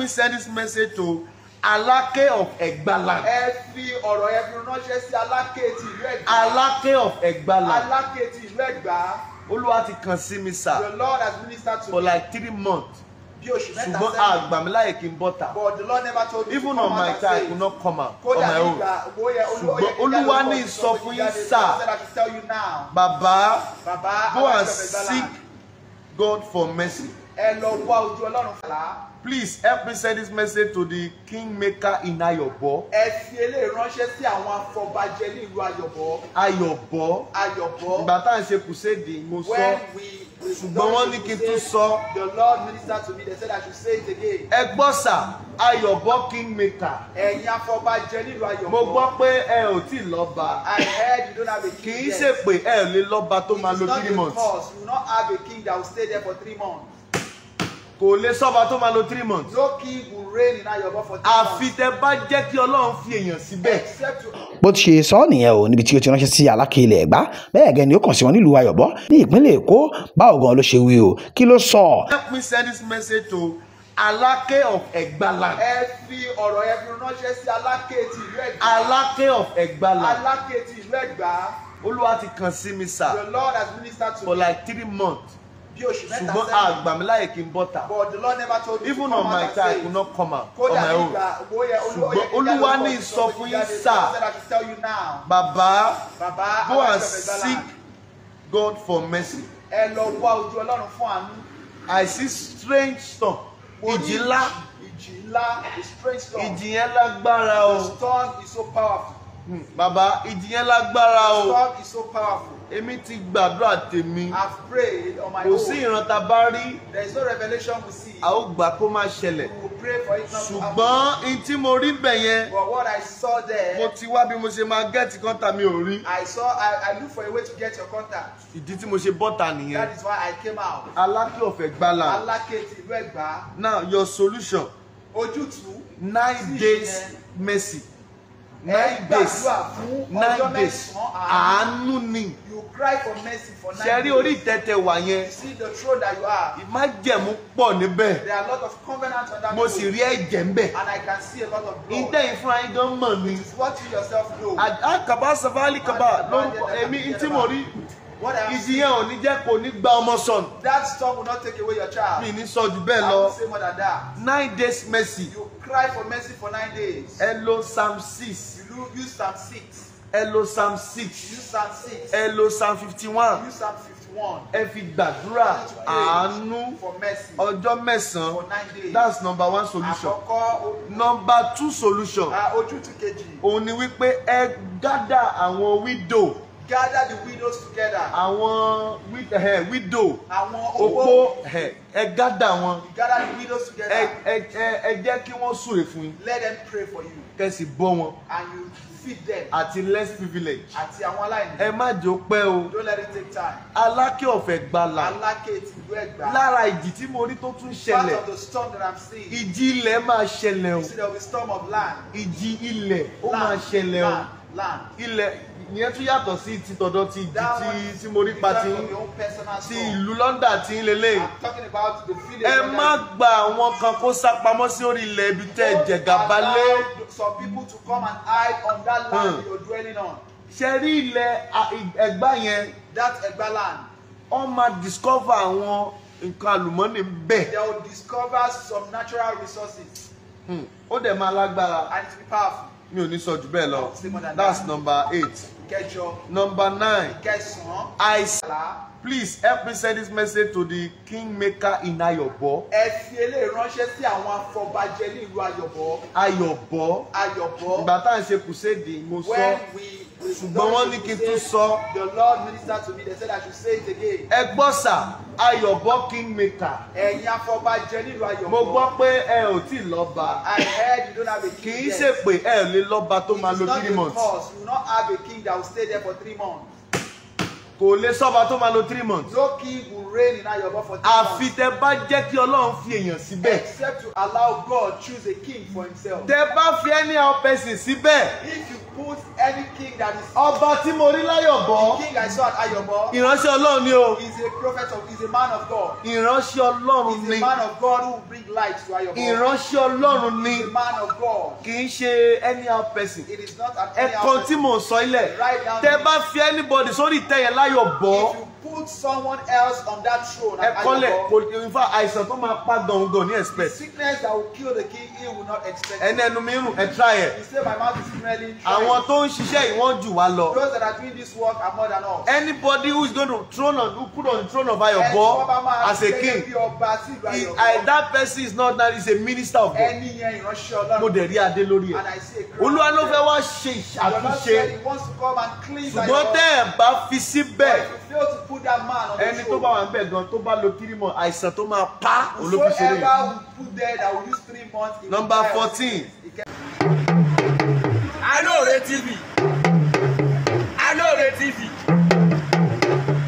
me send this message to Alake of Egbaland. Ẹ fi ọ̀rọ̀ yẹn fi ránṣẹ́ sí Aláké ti ìlú Ẹ̀gbá. Alake of Egbaland. Aláké ti ìlú Ẹ̀gbá. Olúwa ti kàn sí mi sà The Lord has ministered to for me like 3 months. bí oṣù 3 Ṣùgbọ́n sẹ́yìn. àgbà mi láyè kí n bọ́ta. But the Lord never told me to Even come on out my and time, I say could it. not come out on Kódà my own. nígbà bóyá Ṣùgbọ́n Olúwa ní sọ fún yín sà. said I should tell you now. Bàbá, Bàbá, go and Aláké of Ẹ̀gbá seek land. God for mercy. Ẹ lọ wá ojú Ọlọ́run fàlà. Please help me send this message to the kingmaker in Ayobo. Ẹ fi eléyìí ránṣẹ́ sí àwọn afọbajẹ ní ìlú Ayọ̀bọ. Ayọ̀bọ. Ayọ̀bọ. Ìgbà tá à ń ṣe crusade, mo sọ. When we Ṣùgbọ́n wọ́n ní kí n tún sọ. The Lord ministered to me. They said I should say it again. Ẹ gbọ́ sà, Ayọ̀bọ kingmaker. Ẹ̀yin afọbajẹ nílùú Ayọ̀bọ. Mo gbọ́ pé ẹ ò tí ì lọ́ba. I heard you don't have a Kì king í yet. ṣe pé ẹ ò lè lọ́ba tó máa It lo is not three a months. curse. You will not have a king that will stay there for 3 months. Kò lè sọ́ba tó máa lo 3 months. No king will reign in Ayobo for three Àfi months. tẹ bá jẹ́ kí Ọlọ́run fi èèyàn síbẹ̀. Except you Bó ti ṣe sọ nìyẹn o, níbi tí ó ti ránṣẹ́ sí Aláké ilẹ̀ Ẹ̀gbá. Bẹ́ẹ̀ gẹ́ ni ó kàn sí wọn nílùú Ayọ̀bọ ní ìpínlẹ̀ Èkó. Báwo gan ló ṣe wí o? Kí ló sọ? Help me send this message to Alake of Egbaland. Ẹ fi ọ̀rọ̀ yẹn fi ránṣẹ́ sí Aláké ti ìlú Ẹ̀gbá. Alake of Egbaland. Aláké ti ìlú Ẹ̀gbá. Olúwa ti kàn sí mi sà The Lord has ministered to for me like 3 months. bí oṣù 3 Ṣùgbọ́n sẹ́yìn. àgbà mi láyè kí n bọ́ta. But the Lord never told me Even to come on my out and time, I say could it. not come out on Kódà my own. nígbà bóyá Ṣùgbọ́n Olúwa ní sọ fún yín sà. said I should tell you now. Bàbá, Bàbá, go and Aláké of Ẹ̀gbá seek land. God for mercy. Ẹ lọ wá ojú Ọlọ́run fún àánú. I see strange storm. Mo rí Ìjì ńlá. Ìjì ńlá, a strange storm. Ìjì yẹn lágbára o. The storm is so powerful. Bàbá, ìjì yẹn lágbára The o. storm is so powerful. Èmi ti gbàdúrà tèmi. I've prayed on my Kò own. sí ìran tá a bá rí, There is no revelation we see. a ó gbà kó má ṣẹlẹ̀. We will pray for it not to happen. Ṣùgbọ́n n tí mo rí bẹ̀ yẹn, But what I saw there, mo ti wá bí mo ṣe máa get contact, mi ò rí. I look for a way to get your contact. Ìdí tí mo ṣe bọ́ta nìyẹn. That is why I came out. Aláké of Ẹ̀gbáland. Aláké ti ìlú Ẹ̀gbá. Now your solution, Ojútùú. 9 Sí days ìyẹn. mercy. Ẹ 9 days. gbàdúrà fún ọjọ́ 9 days. 9 àánú. Àánú ni. You cry for mercy for 9 Ṣe rí orí days. ìtẹ́tẹ̀ wà yẹn. You see the throne that you are. Májẹ̀mú pọ̀ níbẹ̀. There are a lot of covenants on that Mo sì throne. rí ẹ̀jẹ̀ ńbẹ̀. And I can see a lot of blood. Ìtẹ̀yìn fúnra yín gan mọ̀ ni. It is what you yourself know. Àkàbà safali kaba ló ń kọ èmi tí mo rí. What I am Ìjì yẹn ò ní jẹ́ kò ní gba ọmọ sọnù. That storm will not take away your child. Mi ní sọ jù bẹ́ẹ̀ I lọ. will say more than that. 9 days mercy. You cry for mercy for 9 days. Ẹ lo Psalm 6. You use Psalm 6. Ẹ lo Psalm 6. Use Psalm 6. Ẹ lo Psalm 51. Use Psalm 51. Ẹ fi gbàdúrà àánú For mercy. ọjọ́ 9. For 9 days. That's number one solution. Àkọ́kọ́ Number two solution, ojútùú kejì. òun ni wípé ẹ gather àwọn widow. Gather the widows together. Àwọn widow. Àwọn opó. Opó, ẹ gather wọn. You gather the widows together. Ẹ jẹ́ kí wọ́n súre fún yín. Let them pray for you. Kẹ́ sì bọ́ wọn. And you feed them. Àti less privilege. Àti àwọn aláìní. Ẹ má jẹ́ ó pẹ́ o. Don't let it take time. Aláké of Ẹ̀gbáland. Aláké ti ìlú Ẹ̀gbá. Lára ìjì tí mo rí tó tún Part ṣẹlẹ̀, of the storm that I'm seeing. ìjì ilẹ̀ máa ṣẹlẹ̀ o. You see, there will be storm of land. Ìjì ilẹ̀ ó máa Land, ṣẹlẹ̀ o. land, land. Ilẹ̀ ìyẹn tún yàtọ̀ sí ti tọ̀dọ̀ ti ìjì That tí one tí mo rí pa ti different from your own personal ti storm. ìlú London tí ń lélẹ̀. I'm talking about the village. Ẹ má gba àwọn kan kó sá pamọ́ sí orí ilẹ̀ ibi tẹ́ ẹ jẹ̀gàba lé. Allow some people to come and hide on that land you're dwelling on. Ṣe rí ilẹ̀ Ẹ̀gbá yẹn, That Egba land. wọ́n máa discover àwọn nǹkan àlùmọ́nì bẹ́ẹ̀. They will discover some natural resources. Ó dẹ̀ máa lágbára. And it will be powerful. Mi ò ní sọ jù bẹ́ẹ̀ lọ. Say more than That's that. number eight. Kẹjọ. Number nine. Kẹsàn-án. I Àlá. Please help me send this message to the kingmaker in Ayobo. Ẹ fi eléyìí ránṣẹ́ sí àwọn afọbajẹ ní ìlú Ayọ̀bọ. Ayọ̀bọ. Ayọ̀bọ. Ìgbà tá à ń ṣe crusade, mo sọ. When we Ṣùgbọ́n wọ́n ní kí n tún sọ. The Lord ministered to me. They said I should say it again. Ẹ gbọ́ sà, Ayọ̀bọ kingmaker. Ẹ̀yin afọbajẹ nílùú Ayọ̀bọ. Mo gbọ́ pé ẹ ò tí ì lọ́ba. I heard you don't have a Kì king í yet. ṣe pé ẹ ò lè lọ́ba tó máa It lo is not three a months. curse. You will not have a king that will stay there for 3 months. Kò lè sọ́ba tó máa lo 3 months. No king will reign in Ayobo for three Àfi months. tẹ bá jẹ́ kí Ọlọ́run fi èèyàn síbẹ̀. Except to allow God choose a king for himself. Tẹ bá fi anyhow person síbẹ̀, If you put any king that is Ọba tí mo rí láyọ̀bọ̀, the king I saw at Ayobo ìránṣẹ́ Ọlọ́run ni o. is a prophet of is a man of God. Ìránṣẹ́ Ọlọ́run He's ni. a man of God who will bring light to Ayobo. Ìránṣẹ́ Ọlọ́run ni. He's a man of God. Kì í ṣe anyhow person. It is not an anyhow Ẹ̀kan tí person. mò ń sọ ilẹ̀. Write down Tẹ bá fi anybody sórí ìtẹ́ yẹn láyọ̀bọ̀, If you put someone else on that throne at ẹ̀kọ́lẹ̀ Ayobo, kò in fact àìsàn tó máa pa gangan ní expect. sickness that will kill the king, he will not expect. Ẹni it. ẹnu mi rùn, ẹ try ẹ̀. He said, "My mouth is smelling." Try Àwọn it. tó ń ṣiṣẹ́ yìí wọ́n jù wá lọ. Those that are doing this work are more than us. Anybody who is going to throne on who put on the throne of Ẹni tí wọ́n bá Ayobo máa as a gẹ́gẹ́ king, bí ọba sí ìlú he, Ayobo, I, that person is not that is a minister of God. ẹni yẹn ìránṣẹ́ Mo Ọlọ́run. dẹ̀ rí adé lórí And ẹ̀. I see a crown. Olúwa ló fẹ́ wá ṣe The Lord said àtúnṣe. he wants to come and cleanse Ṣùgbọ́n Ayobo. tẹ́ ẹ̀ bá fi síbẹ̀, But if you fail to put that man on the ẹni tó throne, bá wà ń bẹ̀ gan tó bá lo 3 months, àìsàn tó máa pa olófiṣeré. whosoever will put there that will use 3 months, he will Number die of 14. sickness. He can- Alóore TV, Alóore TV,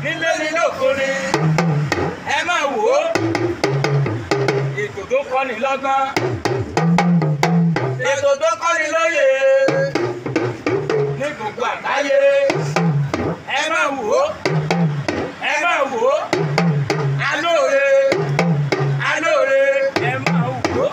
nílé ní lóko ni, ẹ máa wò ó, ètò tó kọ́ni lọ́gbọ́n, ètò tó kọ́ni lóye, ní gbogbo àgbáyé, ẹ máa wò ó, ẹ máa wò ó, Alóore, Alóore, ẹ máa wò ó.